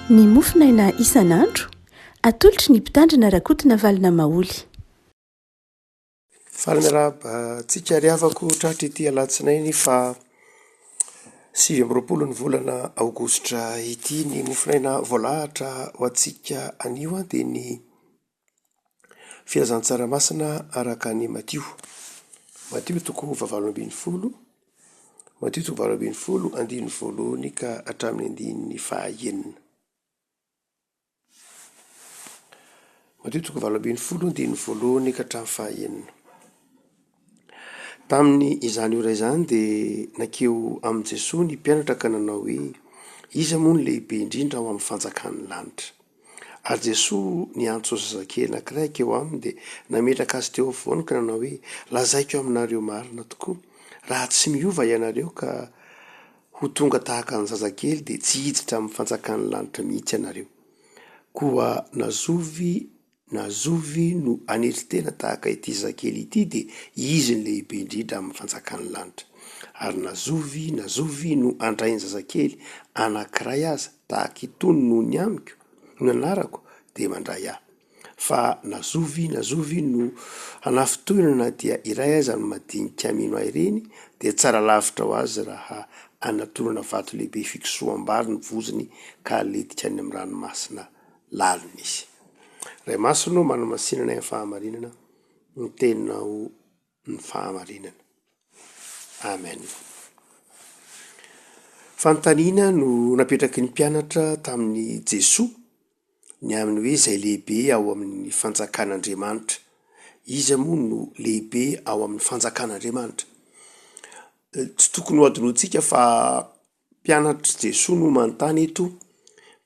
Ny mofonaina isan'andro, atolotry ny Mpitandrina Rakotonavalona Maholy. Faly miarahaba antsika ry havako tratry ity alatsinainy faha 29 ny volana aogositra ity. Ny mofonaina voalahatra ho antsika anio dia ny Filazantsara masina araka an'i Matio. Matio toko fahavalo ambin'ny folo, Matio toko 18, andininy voalohany ka hatramin'ny andininy fahaenina. Matio toko 18, andininy voalohany ka hatramin'ny fahaenina. Tamin' izany ora izany dia nankeo amin'i Jesoa ny mpianatra ka nanao hoe, Iza moa no lehibe indrindra ao amin'ny fanjakan'ny lanitra? Ary Jesoa niantso zazakely anankiray hankeo aminy dia nametraka azy teo afovoany ka nanao hoe, Lazaiko aminareo marina tokoa, raha tsy miova ianareo ka ho tonga tahaka ny zazakely dia tsy hiditra amin'ny fanjakan'ny lanitra mihitsy ianareo. Koa na zovy na zovy no hanetry tena tahaka ity zazakely ity dia izy no lehibe indrindra amin'ny fanjakan'ny lanitra. Ary na zovy na zovy no handray ny zazakely anankiray aza tahaka itony noho ny amiko, ny anarako, dia mandray ahy. Fa na zovy na zovy no hanafintohina na dia iray aza ny madinika mino ahy ireny, dia tsara lavitra ho azy raha anatonana vato lehibe fikosoham-bary ny vozony ka aletika any amin'ny ranomasina lalina izy. Ray Masina ô, manamasina anay amin'ny fahamarinana, ny teninao ny fahamarinana. Amen. Fanontaniana no napetraky ny mpianatra tamin'i Jesoa ny amin'ny hoe izay lehibe ao amin'ny fanjakan'Andriamanitra. Iza moa no lehibe ao amin'ny fanjakan'Andriamanitra? Tsy tokony ho adinointsika fa mpianatr'i Jesoa no manontany eto,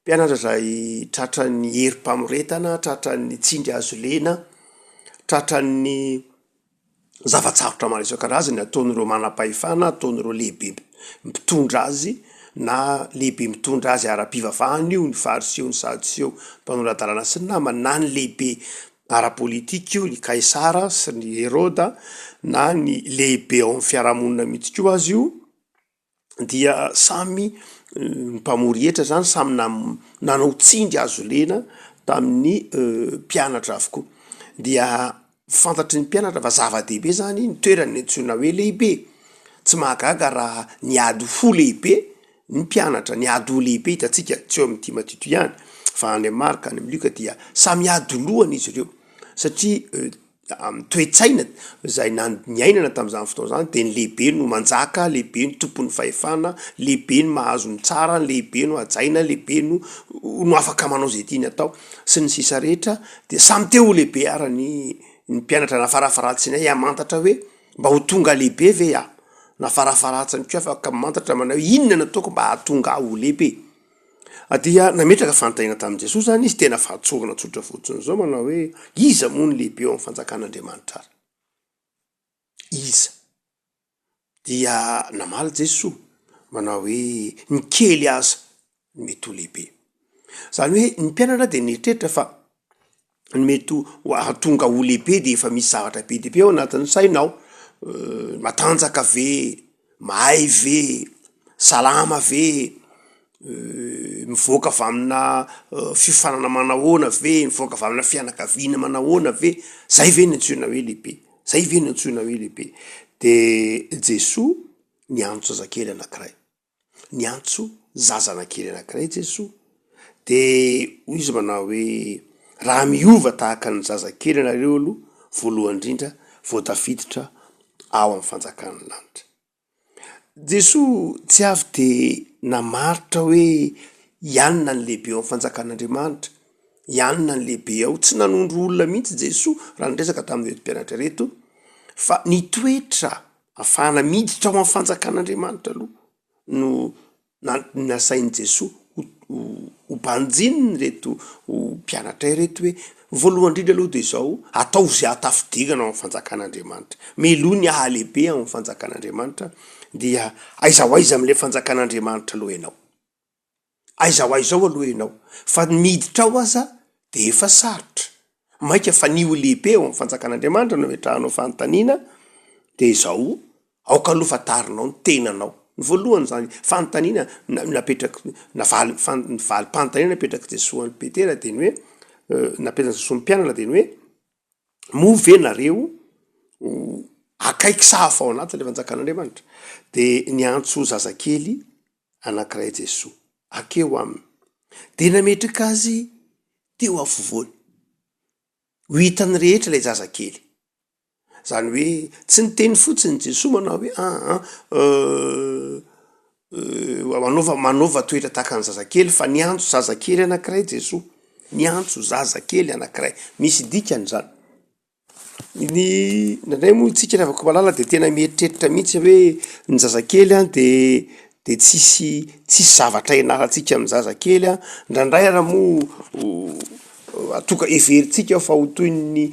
mpianatra izay tratran'ny herim-pamoretana, tratran'ny tsindry hazo lena, tratran'ny zava-tsarotra maro isan-karazany ataon'ireo manam-pahefana, ataon'ireo lehibe mpitondra azy na lehibe mitondra azy ara-pivavahana io, ny fariseo, ny sadoseo, mpanora-dalàna sy ny namany, na ny lehibe ara-pôlitika io, ny kaisara sy ny Herôda, na ny lehibe ao amin'ny fiarahamonina mihitsy koa aza io. dia samy ny mpamory hetra zany samy nanao tsindry hazo lena tamin'ny mpianatra avokoa, dia fantatry ny mpianatra fa zava-dehibe zany ny toerany antsoina hoe lehibe, tsy mahagaga raha niady ho lehibe ny mpianatra, niady ho lehibe hitantsika tsy eo amin'ity Matio ity ihany fa any amin'ny Marka, any amin'ny Lioka dia samy ady lohany izy ireo satria Amin'ny toe-tsaina izay niainana tamin'izany fotoana izany dia ny lehibe no manjaka, lehibe no tompon'ny fahefana, lehibe no mahazo ny tsara, ny lehibe no hajaina, lehibe no no afaka manao izay tiany atao sy ny sisa rehetra, dia samy te ho lehibe ary ny ny mpianatra na farafaharatsiny hay hamantatra hoe mba ho tonga lehibe ve aho, na farafaharatsiny koa afaka mamantatra manao hoe inona no ataoko mba hahatonga ahy ho lehibe. Dia nametraka fanontaniana tamin'i Jesoa izany izy, tena fahatsorana tsotra fotsiny izao, manao hoe, Iza moa no lehibe ao amin'ny fanjakan'Andriamanitra ary? Iza? Dia namaly Jesoa, manao hoe, Ny kely aza no mety ho lehibe. Izany hoe ny mpianatra dia nieritreritra fa ny mety ho ahatonga ho lehibe de efa misy zavatra be dia be ao anatin'ny sainao, matanjaka ve, mahay ve, salama ve, mivoaka avy amina fiofanana manahoana ve, mivoaka avy amina fianakaviana manahoana ve, zay ve no antsoina hoe lehibe, zay ve no antsoina hoe lehibe? De Jesoa niantso zazakely anakiray. Niantso zazanakely anankiray Jesoa, de hoy izy manao hoe, raha miova tahaka ny zazakely ianareo aloha voalohany indrindra vao tafiditra ao amin'ny fanjakan'ny lanitra. Jesoa tsy avy de namaritra hoe i anona ny lehibe ao amin'ny fanjakan'Andriamanitra, i anona ny lehibe ao, tsy nanondro olona mihitsy Jesoa raha niresaka tamin'ireto mpianatra ireto fa ny toetra Afahana miditra ao amin'ny fanjakan'Andriamanitra aloha no nasain'i Jesoa ho banjininy ireto mpianatra ireto hoe, voalohany indrindra aloha de izao, ataovy izay hahatafidirana ao amin'ny fanjakan'Andriamanitra. Melohy ny hahalehibe ao amin'ny fanjakan'Andriamanitra dia aiza ho aiza amin'ilay fanjakan'Andriamanitra aloha ianao. Aiza ho aiza ao aloha ianao fa ny miditra ao aza de efa sarotra, maika fa ny ho lehibe ao amin'ny fanjakan'Andriamanitra no ametrahanao fanontaniana de izao, aoka aloha fantarinao ny tenanao. Ny voalohany izany fanontaniana napetraky, navaly, ny valim-panontaniana napetrak'i Jesoa an'i Petera dia ny hoe, napetrak'i Jesoa ny mpianatra dia ny hoe, moa ve nareo akaiky sa hafa ao anatin'ilay fanjakan'Andriamanitra? Dia niantso zazakely anankiray Jesoa, akeo aminy, dia nametraka azy teo afovoany, ho hitan'ny rehetra ilay zazakely. Zany hoe tsy niteny fotsiny Jesoa manao hoe aa manaova manaova toetra tahaka ny zazakely fa niantso zazakely anankiray Jesoa, niantso zazakely anankiray, misy dikany zany. Ny indraindray moa tsika ry havako malala de tena mieritreritra mihitsy hoe ny zazakely an de de tsisy tsisy zavatra ianarantsika amin'ny zazakely an, indraindray ara moa atoka heverintsika fa ho toy ny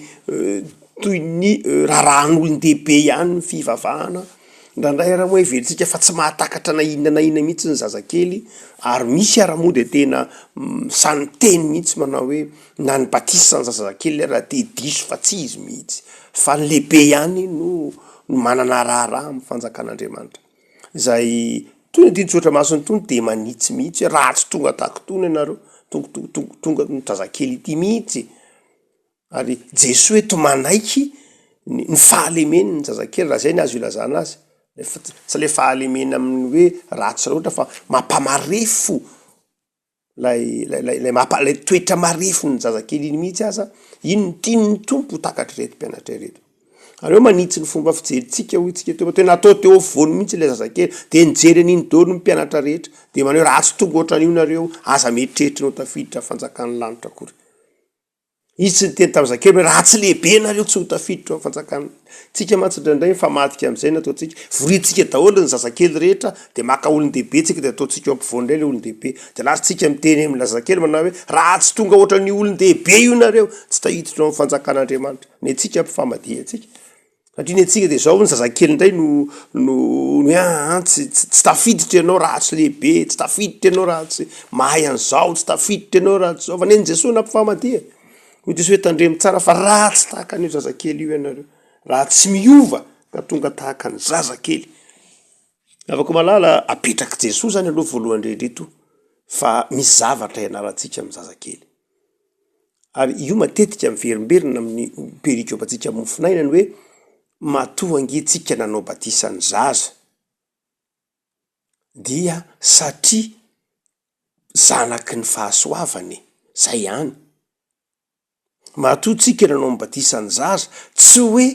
toy ny raharahan'olon-dehibe ihany ny fivavahana, indraindray ara moa heverintsika fa tsy mahatakatra na inona na inona mihitsy ny zazakely, ary misy ara moa de tena sahy miteny mihitsy manao hoe na ny batisan'ny zazakely ara de diso fa tsy izy mihitsy, fa ny lehibe ihany no manana raharaha amin'ny fanjakan'Andriamanitra. Izay toy ny andinin-tsoratra masina itony dia manitsy mihitsy hoe raha tsy tonga tahaka itony ianareo, tonga tonga tonga ny zazakely ity mihitsy, ary Jesoa eto manaiky ny ny fahalemeny ny zazakely raha zay ny azo ilazana azy, nefa tsy le fahalemena amin'ny hoe ratsy loatra fa mampamarefo Lay lay lay lay mampa- lay toetra marefon'ny zazakely iny mihitsy aza, iny no tian'ny Tompo ho takatr'ireto mpianatra ireto. Ary eo manitsy ny fomba fijerintsika hoy tsika teo fa tena atao teo afovoany mihitsy ilay zazakely, de nijery an'iny daholo ny mpianatra rehetra, de manao hoe raha tsy tonga ohatran'io nareo, aza mieritreritra ny ho tafiditra fanjakan'ny lanitra akory. Izy tsy niteny tamin'i Zakeo hoe raha tsy lehibe nareo tsy ho tafiditra ao amin'ny fanjakana. Tsika mantsy indraindray mifamadika amin'izay ny ataontsika. Vorintsika daholo ny zazakely rehetra dia maka olon-dehibe tsika dia ataontsika eo ampovoany indray ilay olon-dehibe. Dia lasa tsika miteny amin'ilay zazakely manao hoe raha tsy tonga ohatran'io olon-dehibe io nareo tsy tafiditra ao amin'ny fanjakan'Andriamanitra. Ny antsika ampifamadihantsika. Satria ny antsika de zao, ny zazakely ndray no no hoe aa tsy tsy tafiditra ianao raha tsy lehibe, tsy tafiditra ianao raha tsy mahay an'izao, tsy tafiditra ianao raha tsy zao, fa nen'i Jesoa nampifamadihana, hoy Jesoa hoe tandremo tsara fa raha tsy tahaka an'io zazakely io ianareo, raha tsy miova ka tonga tahaka ny zazakely. Havako malala, apetrak'i Jesoa zany aloha voalohany indrindra ito fa misy zavatra ianarantsika amin'ny zazakely. Ary io matetika miverimberina amin'ny perikopantsika mofonaina ny hoe matoa ange tsika nanao batisa ny zaza dia satria zanaky ny fahasoavana e, zay ihany. Matoa tsika nanao ny batisa ny zaza tsy hoe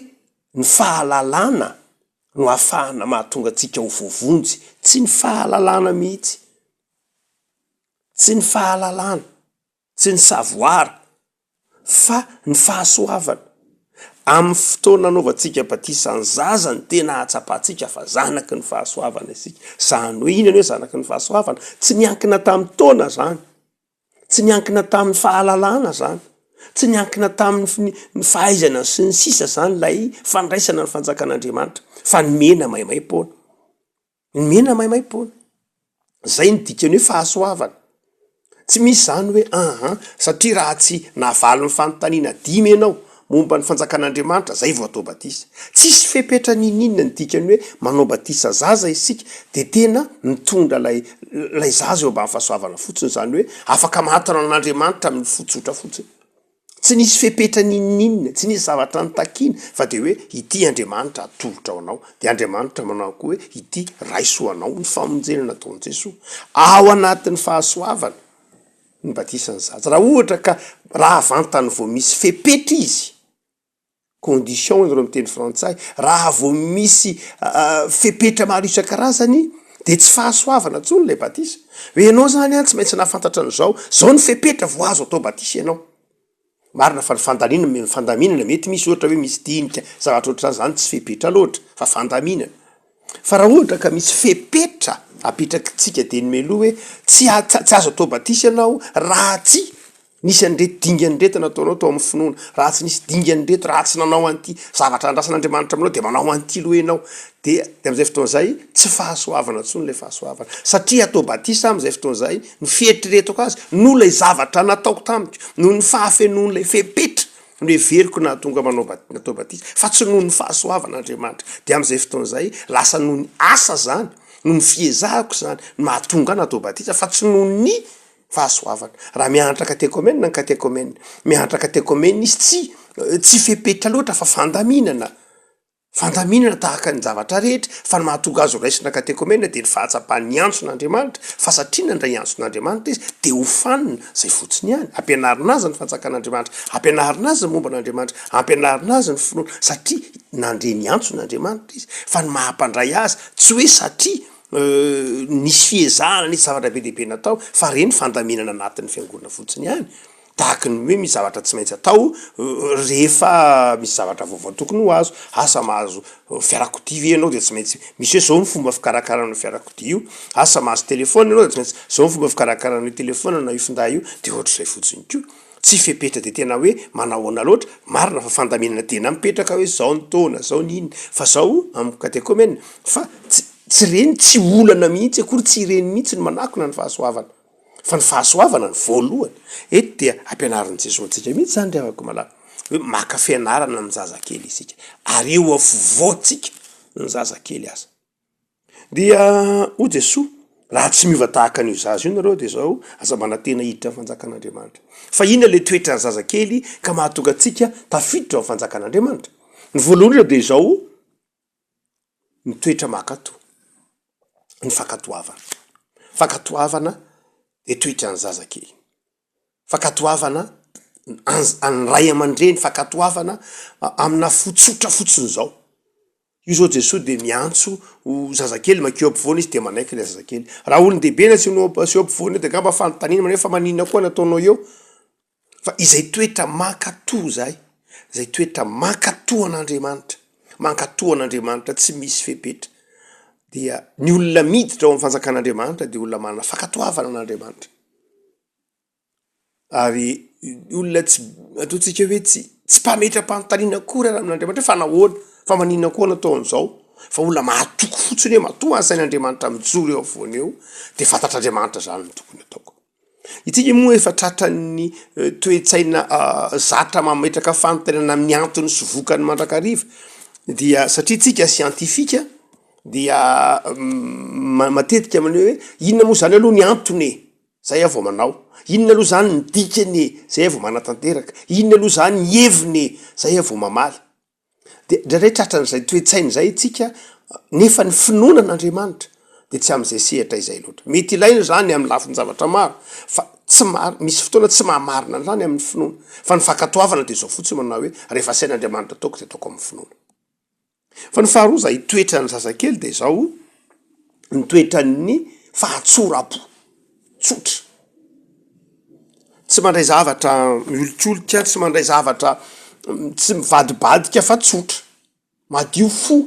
ny fahalalana no ahafahana mahatonga antsika ho voavonjy, tsy ny fahalalana mihitsy, tsy ny fahalalana. tsy ny savoir fa ny fahasoavana. Amin'ny fotoana anaovantsika batisa ny zaza no tena ahatsapantsika fa zanaky ny fahasoavana isika. Izany hoe inona ny hoe zanaky ny fahasoavana? Tsy niankina tamin'ny taona zany, tsy niankina tamin'ny fahalalana zany, tsy niankina tamin'ny ny fahaizana sy ny sisa zany ilay fandraisana ny fanjakan'Andriamanitra fa nomena maimaimpoana. Omena maimaimpoana. Zay no dikan'ny hoe fahasoavana. Tsy misy zany hoe aa satria raha tsy nahavaly ny fanontaniana dimy ianao momba ny fanjakan'Andriamanitra zay vao atao batisa. Tsisy fepetra n'inon'inona ny dikan'ny hoe manao batisa zaza isika de tena mitondra lay lay zaza eo ambany fahasoavana fotsiny zany hoe afaka manatona an'Andriamanitra amin'ny fo tsotra fotsiny. Tsy nisy fepetra n'inon'inona, tsy nisy zavatra nitakiana fa dia hoe ity Andriamanitra atolotra ho anao, dia Andriamanitra manao koa hoe ity raiso ho anao ny famonjena nataon'i Jesoa. Ao anatin'ny fahasoavana ny batisan'ny zaza. Raha ohatra ka raha vantany vao misy fepetra izy, condition hoy nareo miteny frantsay, raha vao misy fepetra maro isan-karazany de tsy fahasoavana intsony ilay batisa, hoe ianao zany an tsy maintsy nahafantatra an'izao, zao ny fepetra vao azo atao batisa ianao, marina fa ny fandalinana ny fandaminana mety misy ohatra hoe misy dinika zavatra ohatr'izany, zany tsy fepetra loatra fa fandaminana, fa raha ohatra ka misy fepetra apetrakitsika dieny mialoha hoe tsy a- tsy azo atao batisa ianao raha tsy Nisy an'ireto dingana ireto nataonao tao amin'ny finoana, raha tsy nisy dingana ireto, raha tsy nanao an'ity zavatra andrasan'Andriamanitra aminao dia manao an'ity aloha ianao, dia dia amin'izay fotoana izay tsy fahasoavana intsony ilay fahasoavana, satria atao batisa amin'izay fotoana izay ny fieritreretako azy noho ilay zavatra nataoko tamiko, noho ny fahafenoan'ilay fepetra noheveriko nahatonga manao ba- natao batisa, fa tsy noho ny fahasoavan'Andriamanitra, dia amin'izay fotoana izay lasa noho ny asa izany. Noho ny fiezahako izany no mahatonga ahy natao batisa fa tsy noho ny fahasoavana. Raha mianatra katekomena ny katekomena, mianatra katekomena izy tsy tsy fepetra loatra fa fandaminana. Fandaminana tahaka ny zavatra rehetra, fa ny mahatonga azy ho raisina katekomena dia ny fahatsapany ny antson'Andriamanitra, fa satria nandray antson'Andriamanitra izy dia hofanina, zay fotsiny ihany, ampianarina azy ny fanjakan'Andriamanitra, ampianarina azy ny momba an'Andriamanitra, ampianarina azy ny finoana, satria nandre ny antson'Andriamanitra izy, fa ny maha mpandray azy tsy hoe satria nisy fiezahana, nisy zavatra be dia be natao, fa ireny fandaminana anatin'ny fiangonana fotsiny ihany. Tahaka ny hoe misy zavatra tsy maintsy atao rehefa misy zavatra vaovao tokony ho azo. Asa mahazo fiarakodia ve ianao dia tsy maintsy misy hoe zao ny fomba fikarakarana io fiarakodia io. Asa mahazo telefaonina ianao dia tsy maintsy zao ny fomba fikarakarana io telefaonina na io finday io. Dia ohatr'izay fotsiny koa. Tsy fepetra dia tena hoe manahoana loatra. Marina fa fandaminana tena mipetraka hoe zao ny taona, zao ny inona. Fa zao amiko katekomena fa tsy tsy ireny tsy olana mihitsy akory, tsy ireny mihitsy no manakona ny fahasoavana. Fa ny fahasoavana no voalohany. Eto dia ampianarin'i Jesoa antsika mihitsy izany ry havako malala, hoe maka fianarana amin'ny zazakely isika, ary eo afovoantsika ny zazakely aza. Dia hoy Jesoa, raha tsy miova tahaka an'io zaza io nareo dia izao, aza manantena hiditra ny fanjakan'Andriamanitra. Fa inona ilay toetran'ny zazakely ka mahatonga antsika tafiditra ao amin'ny fanjakan'Andriamanitra? Ny voalohany indrindra dia izao, ny toetra mankatò, ny fankatoavana. Fankatoavana dia toetran'ny zazakely. Fankatoavana anz- an'ny ray aman-dreny, fankatoavana amina fo tsotra fotsiny izao. Io zao Jesoa dia miantso ho zazakely mankeo ampovoany izy dia manaiky ilay zazakely. Raha olon-dehibe no asianao aseho ampovoany eo dia angamba fanontaniana manao hoe fa maninona koa no ataonao eo? Fa izay toetra mankatò izay, izay toetra mankatò an'Andriamanitra, mankatò an'Andriamanitra tsy misy fepetra, dia ny olona miditra ao amin'ny fanjakan'Andriamanitra dia olona manana fankatoavana an'Andriamanitra. Ary olona tsy, ataontsika hoe tsy tsy mpametra-panontaniana akory ary amin'Andriamanitra hoe fa nahoana, fa maninona koa no atao an'izao, fa olona mahatoky fotsiny hoe matoa asain'Andriamanitra mijoro eo afovoany eo de fantatr'Andriamanitra zany ny tokony ataoko. Itsika moa efa tratran'ny toe-tsaina zatra mametraka fanontaniana amin'ny antony sy vokany mandrakariva, dia satria tsika siantifika dia matetika manao hoe inona moa zany aloha ny antony e? Zay aho vao manao, inona aloha zany ny dikany e? Zay aho vao manatanteraka, inona aloha zany ny heviny e? Zay aho vao mamaly. De indraindray tratran'izay toe-tsaina izay isika nefa ny finoana an'Andriamanitra de tsy amin'izay sehatra izay loatra. Mety ilaina izany amin'ny lafin-javatra maro fa tsy mar- misy fotoana tsy mahamarina an'izany amin'ny finoana fa ny fankatoavana de izao fotsiny manao hoe rehefa asain'Andriamanitra ataoko de ataoko amin'ny finoana. Fa ny faharoa izay toetran'ny zazakely de izao, ny toetran'ny fahatsoram-po, tsotra. Tsy mandray zavatra miolikolika, tsy mandray zavatra tsy mivadibadika fa tsotra, madio fo,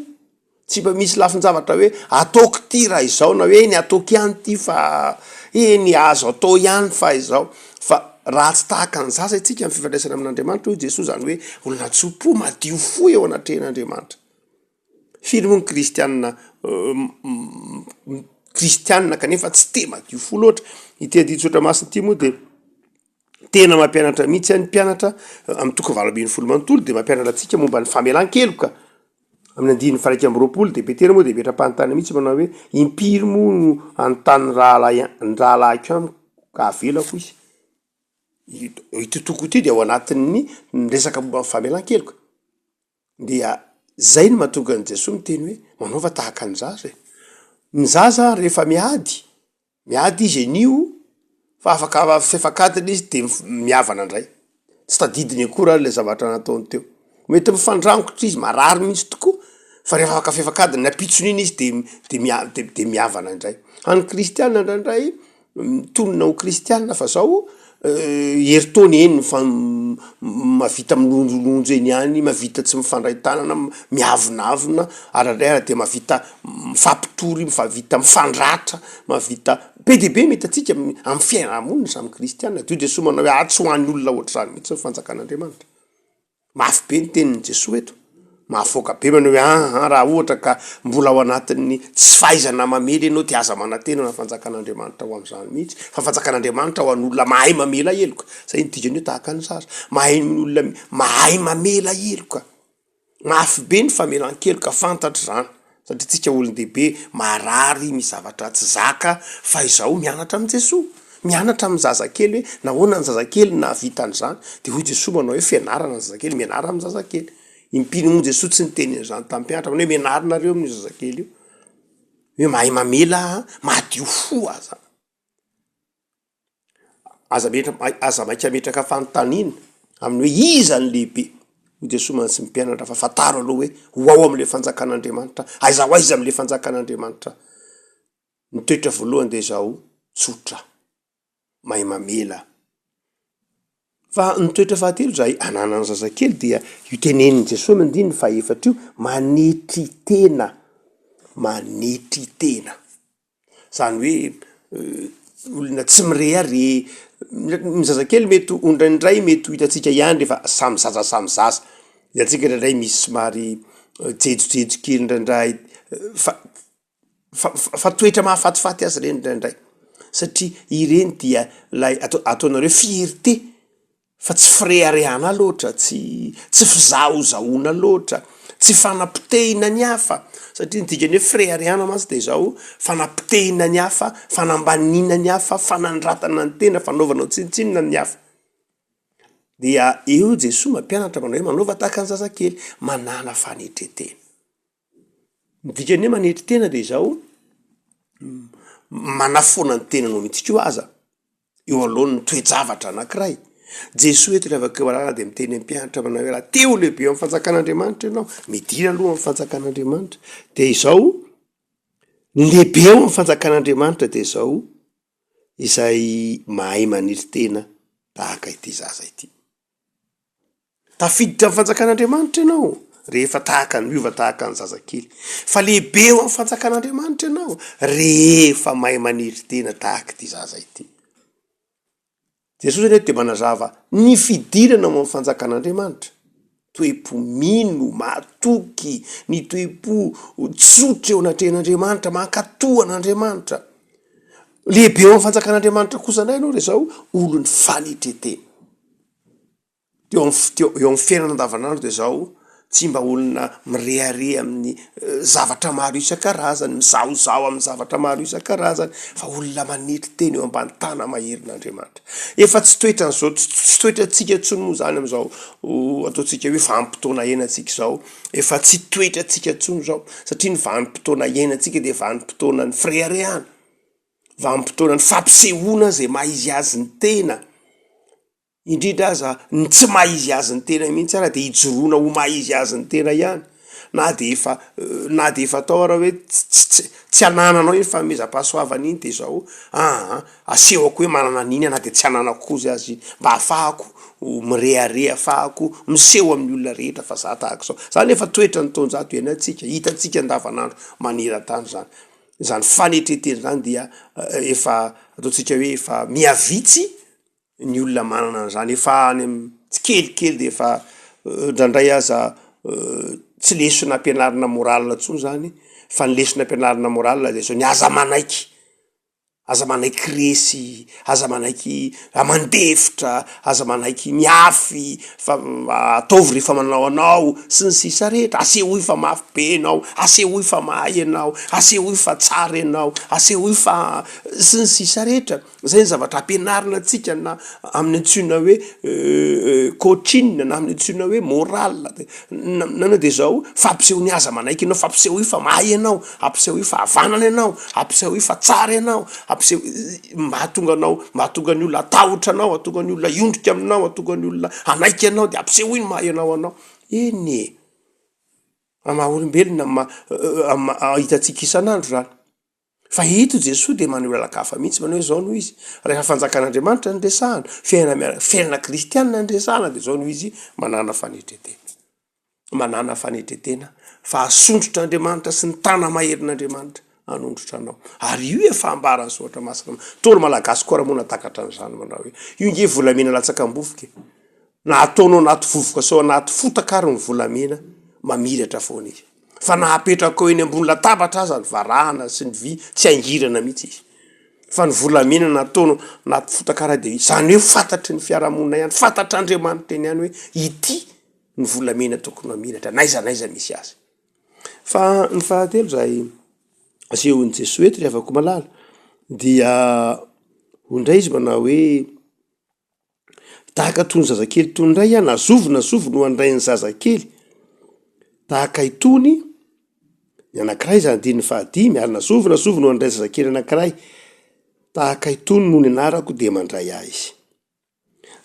tsy mba misy lafin-javatra hoe ataoko ty raha izao na hoe eny ataoko ihany ty fa eny azo atao ihany fa izao, fa raha tsy tahaka ny zaza isika amin'ny fifandraisana amin'Andriamanitra hoy Jesoa izany hoe olona tso-po, madio fo eo anatrehan'Andriamanitra. Firy moa ny kristianina kristianina kanefa tsy de madio fo loatra? Ity andinin-tsoratra masina ity moa de tena mampianatra mihitsy ny mpianatra amin'ny toko 18 manontolo de mampianatra antsika momba ny famelan-keloka. Amin'ny andininy faha-21 de Petera moa de metra-panontaniana mihitsy manao hoe impiry moa no hanontany ny rahalahy ny rahalahiko amiko ka havelako izy? Ity toko ity de ao anatin'ny resaka momba ny famelan-keloka. Dia zay no mahatonga an'i Jesoa miteny hoe manaova tahaka ny zaza e. Ny zaza rehefa miady, miady izy anio fa afaka fefak'adiny izy de mihavana indray, tsy tadidiny akory ary le zavatra nataony teo. Mety mifandrangotra izy, marary mihitsy tokoa fa rehefa afaka fefak'adiny, ny ampitson'iny izy de de mia- de de mihavana indray. Fa ny kristiana indraindray mitonona ho kristiana fa zao herintaona eny fa mahavita milonjolonjo eny ihany, mahavita tsy mifandray tanana, miavonavona ary indraindray ary de mahavita mifampitory, mahavita mifandratra, mahavita be dia be mety antsika amin'ny fiarahamonina samy kristiana, de hoy Jesoa manao hoe ah tsy ho an'ny olona ohatr'izany mihitsy ny fanjakan'Andriamanitra. Mafy be ny tenin'i Jesoa eto, mahafoaka be manao hoe aa raha ohatra ka mbola ao anatin'ny tsy fahaizana mamela ianao dia aza manantena na fanjakan'Andriamanitra ho amin'izany mihitsy, fa fanjakan'Andriamanitra ho an'olona mahay mamela heloka, zay ny dikany hoe tahaka ny zaza, mahay ny olona mahay mamela heloka, mafy be ny famelan-keloka fantatro zany. Satria tsika olon-dehibe marary, misy zavatra tsy zaka, fa izao mianatra amin'i Jesoa. Mianatra amin'ny zazakely hoe nahoana ny zazakely no nahavita an'izany. Dia hoy Jesoa manao hoe fianarana ny zazakely, mianara amin'ny zazakely. Impiry moa Jesoa tsy niteny an'izany tamin'ny mpianatra manao hoe mianara nareo amin'io zazakely io. Hoe mahay mamela, madio fo aza. Aza metra- aza maika hametraka fanontaniana amin'ny hoe iza no lehibe, hoy Jesoa mantsy ny mpianatra fa fantaro aloha hoe ho ao amin'ilay fanjakan'Andriamanitra, aiza ho aiza amin'ilay fanjakan'Andriamanitra. Ny toetra voalohany dia izao, tsotra, mahay mamela. Fa ny toetra fahatelo izay ananan'ny zazakely dia io tenenin'i Jesoa amin'ny andininy fahefatra io, manetry tena, manetry tena. Izany hoe olona tsy mirehareha, ny zazakely mety ho indraindray mety ho hitantsika ihany rehefa samy zaza samy zaza, hitantsika indraindray misy somary jejojejo kely indraindray fa fa fa toetra mahafatifaty azy ireny indraindray satria ireny dia lay atao ataonareo fierté fa tsy fireharehana loatra, tsy tsy fizahozahoana loatra, tsy fanapotehina ny hafa satria ny dikan'ny hoe fireharehana mantsy de zao fanapotehina ny hafa, fanambaniana ny hafa, fanandratana ny tena, fanaovana ho tsinontsinona ny hafa. Dia eo Jesoa mampianatra manao hoe manaova tahaka ny zazakely, manàna fanetren-tena. Ny dikan'ny hoe manetry tena de izao, manafoana ny tenanao mihitsy koa aza eo anoloan'ny toe-javatra anankiray. Jesoa eto ry havako malala dia miteny amin'ny mpianatra manao hoe raha te ho lehibe ao amin'ny fanjakan'Andriamanitra ianao, midira aloha amin'ny fanjakan'Andriamanitra. De izao, ny lehibe ao amin'ny fanjakan'Andriamanitra de izao, izay mahay manetry tena tahaka ity zaza ity. Tafiditra amin'ny fanjakan'Andriamanitra ianao rehefa tahaka ny miova tahaka ny zazakely. Fa lehibe eo amin'ny fanjakan'Andriamanitra ianao rehefa mahay maniry tena tahaka ity zaza ity. Jesosy anie dia manazava ny fidirana ao amin'ny fanjakan'Andriamanitra. Toe-po mino, matoky, ny toe-po tsotra eo anatrehan'Andriamanitra, mankatò an'Andriamanitra. Lehibe eo amin'ny fanjakan'Andriamanitra kosa indray ianao dia izao, olon'ny fanetren-tena. Teo amin'ny teo eo amin'ny fiainana andavanandro dia izao, tsy mba olona mirehareha amin'ny zavatra maro isan-karazany, mizahozaho amin'ny zavatra maro isan-karazany, fa olona manetry tena eo ambany tana-maherin'Andriamanitra. Efa tsy toetran'izao, tsy toetrantsika intsony moa izany amin'izao ataontsika hoe vanim-potoana iainantsika izao, efa tsy toetrantsika intsony izao, satria ny vanim-potoana iainantsika dia vanim-potoanan'ny fireharehana, vanim-potoanan'ny fampisehoana izay maha izy azy ny tena. Indrindra aza ny tsy maha izy azy ny tena mihitsy ara de ijoroana ho maha izy azy ny tena ihany, na de efa na de efa atao ara hoe tsy tsy anananao iny fanomezam-pahasoavana iny de zao aa asehoko hoe manana an'iny aho na de tsy ananako kozy aza iny, mba ahafahako mirehareha, ahafahako miseho amin'ny olona rehetra fa za tahaka izao, zany efa toetran'ny taonjato iainantsika, hitantsika andavanandro maneran-tany zany, zany fanetren-tena zany dia efa ataontsika hoe efa mihavitsy ny olona manana an'izany, efa any amin'ny tsikelikely de efa indraindray aza tsy lesona ampianarina morale intsony zany fa ny lesona ampianarina morale de zao ny aza manaiky, aza manaiky resy, aza manaiky mandefitra, aza manaiky mihafy fa ataovy rehefa manao anao sy ny sisa rehetra, asehoy fa mafy be ianao, asehoy fa mahay ianao, asehoy fa tsara ianao, asehoy fa sy ny sisa rehetra. Zay ny zavatra ampianarina antsika na amin'ny antsoina hoe coaching na amin'ny antsoina hoe moral de na de zao fampisehoany aza manaiky ianao, fampisehoy fa mahay ianao, ampisehoy fa havanana ianao, ampisehoy fa tsara ianao, ampisehoy mba hahatonga anao, mba hahatonga ny olona hatahotra anao, hahatonga ny olona hiondrika aminao, hahatonga ny olona hanaiky anao de ampisehoy ny maha ianao anao, eny e, amin'ny maha olombelona, amin'ny maha amin'ny maha hitantsika isan'andro zany. Fa eto Jesoa dia maneho lalan-kafa mihitsy, manao hoe izao no izy, rehefa fanjakan'Andriamanitra no resahana, fiainana miaraka, fiainana kristianina no resahana dia izao no izy, manàna fanetren-tena, manàna fanetren-tena fa asondrotr'Andriamanitra sy ny tana-maherin'Andriamanitra hanondrotra anao. Ary io efa ambaran'ny Soratra Masina, Ntaolo malagasy koa raha moa nahatakatra an'izany manao hoe, io nge volamena latsaka am-bovoka e, na ataonao anaty vovoka sy ao anaty fotaka ary ny volamena, mamiratra foana izy. Fa na apetrakao eny ambony latabatra aza ny varahana sy ny vy, tsy hangirana mihitsy izy. Fa ny volamena nataonao anaty fotaka ara dia izany hoe fantatry ny fiarahamonina ihany, fantatr'Andriamanitra eny ihany hoe ity ny volamena tokony hamiratra, n'aiza n'aiza misy azy. Fa ny fahatelo izay asehon'i Jesoa eto ry havako malala dia hoy indray izy manao hoe tahaka tony zazakely tony indray aho na zovy na zovy no handray ny zazakely tahaka itony ny anankiray izany andininy fahadimy ary na zovy na zovy no handray zazakely anankiray tahaka itony noho ny anarako dia mandray ahy izy.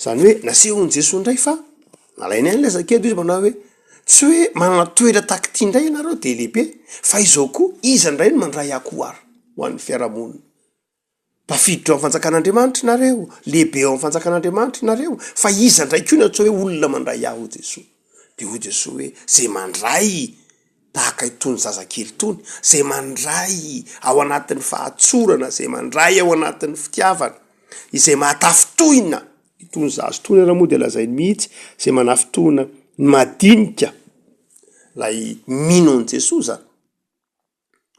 Zany hoe nasehon'i Jesoa indray fa nalainy ihany ilay zazakely de hoy izy manao hoe tsy hoe manana toetra tahaka ity indray ianareo de lehibe fa izao koa iza indray no mandray ahy koa ary ho an'ny fiarahamonina. Tafiditra ao amin'ny fanjakan'Andriamanitra nareo, lehibe ao amin'ny fanjakan'Andriamanitra nareo, fa iza indray koa no atao hoe olona mandray ahy hoy Jesoa. De hoy Jesoa hoe zay mandray tahaka itony zazakely itony, zay mandray ao anatin'ny fahatsorana, zay mandray ao anatin'ny fitiavana, izay mahatafintohina itony zaza itony ara moa de lazainy mihitsy, zay manafintohina ny madinika, lay mino an'i Jesoa zany.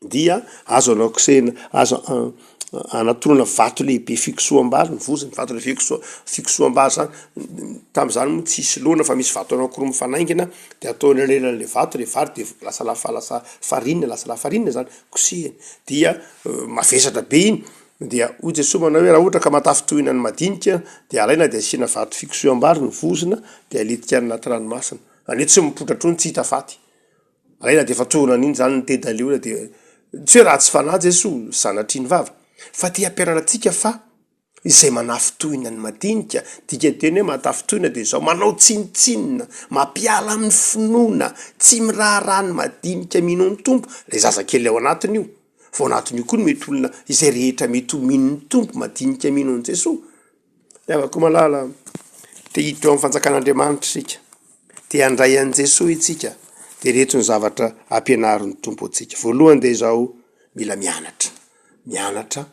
dia azo anakosehina, azo anatonana vato lehibe fikosoham-bary ny vozony, vato lehibe fikosoha- fikosoham-bary zany, tam'zany moa tsisy laona fa misy vato anankiroa mifanaingina de atao anelanelan'le vato le vary de lasa lafa- lasa farine lasa lafarinina zany, kosehina dia mavesatra be iny dia hoy Jesoa manao hoe raha ohatra ka mahatafintohina ny madinika de alaina de asiana vato fikosoham-bary ny vozona de aletika any anaty ranomasina, zany hoe tsy mipoitra intsony tsy hita faty. Alaina de efa tohina an'iny zany ny tenda liona de tsy hoe ratsy fanahy Jesoa sanatria ny vava fa te hampianatra antsika fa izay manafintohina ny madinika, dikany teny hoe mahatafintohina de zao manao tsinontsinona, mampiala amin'ny finoana, tsy miraharaha ny madinika mino ny Tompo, le zazakely ao anatiny io, fa ao anatin'io koa no mety olona izay rehetra mety ho mino ny Tompo, madinika mino an'i Jesoa. Ry havako malala, te hiditra ao amin'ny fanjakan'Andriamanitra isika, te handray an'i Jesoa isika, dia ireto ny zavatra ampianarin'ny Tompo antsika. Voalohany dia izao, mila mianatra, mianatra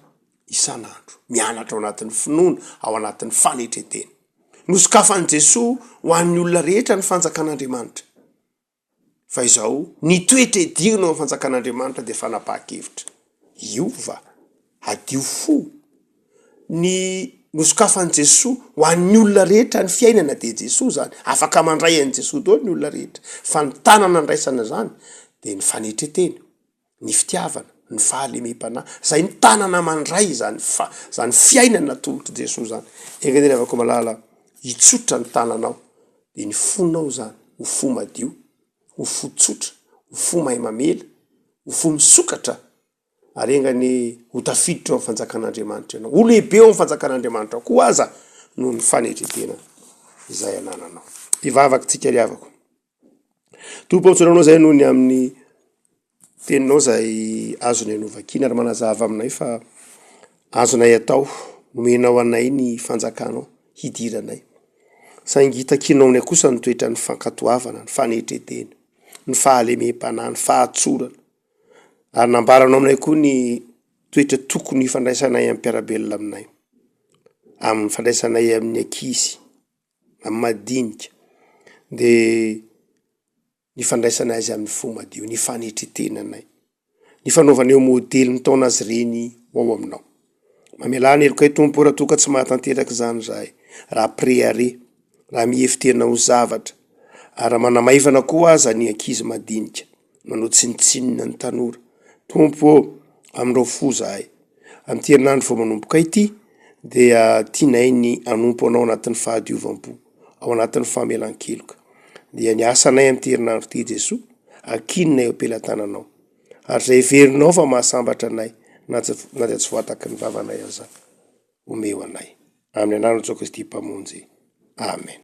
isan'andro, mianatra ao anatin'ny finoana, ao anatin'ny fanetren-tena. Nosokafan'i Jesoa ho an'ny olona rehetra ny fanjakan'Andriamanitra. Fa izao, ny toetra idirana ao amin'ny fanjakan'Andriamanitra dia fanapahan-kevitra. Hiova, hadio fo. Ny nosokafan'i Jesoa ho an'ny olona rehetra ny fiainana dia Jesoa izany. Afaka mandray an'i Jesoa daholo ny olona rehetra. Fa ny tanana andraisana izany dia ny fanetren-tena. ny fitiavana, ny fahalemem-panahy, zay ny tanana mandray izany fa- zany fiainana natolotr'i Jesoa zany. Enga anie ry havako malala, hitsotra ny tananao, de ny fonao zany ho fo madio, ho fo tsotra, ho fo mahay mamela, ho fo misokatra, ary enga anie ho tafiditra ao amin'ny fanjakan'Andriamanitra ianao, ho lehibe ao amin'ny fanjakan'Andriamanitra koa aza noho ny fanetren-tena izay anananao. Hivavaka tsika ry havako. Tompo ô, misaotra Anao izahay noho ny amin'ny teninao izay azonay novakiana ary manazava aminay fa azonay atao, omenao anay ny fanjakanao hidiranay. Saingy takianao aminay kosa ny toetran'ny fankatoavana, ny fanetren-tena, ny fahalemem-panahy, ny fahatsorana. Ary nambaranao aminay koa ny toetra tokony hifandraisanay amin'ny mpiara-belona aminay, amin'ny fandraisanay amin'ny ankizy. amin'ny madinika de ny fandraisana azy amin'ny fo madio, ny fanetretenanay, ny fanaovana eo modely mitaona azy ireny ho ao aminao. Mamelà ny helokay Tompo raha toa ka tsy mahatanteraka izany izahay, raha mpirehareha, raha mihevi-tena ho zavatra, ary raha manamaivana koa aza ny ankizy madinika, manao tsinontsinona ny tanora. Tompo ô, amindrao fo izahay. Amin'ity herinandro vao manomboka ity dia tianay ny hanompo Anao anatin'ny fahadiovam-po, ao anatin'ny famelan-keloka. Dia ny asanay amin'ity herinandro ity Jesoa, ankininay eo am-pelatananao. Ary izay heverinao fa mahasambatra anay na tsy na dia tsy voataky ny vavanay aza, omeo anay. Amin'ny anaran'i Jesoa Kristy Mpamonjy. Amen.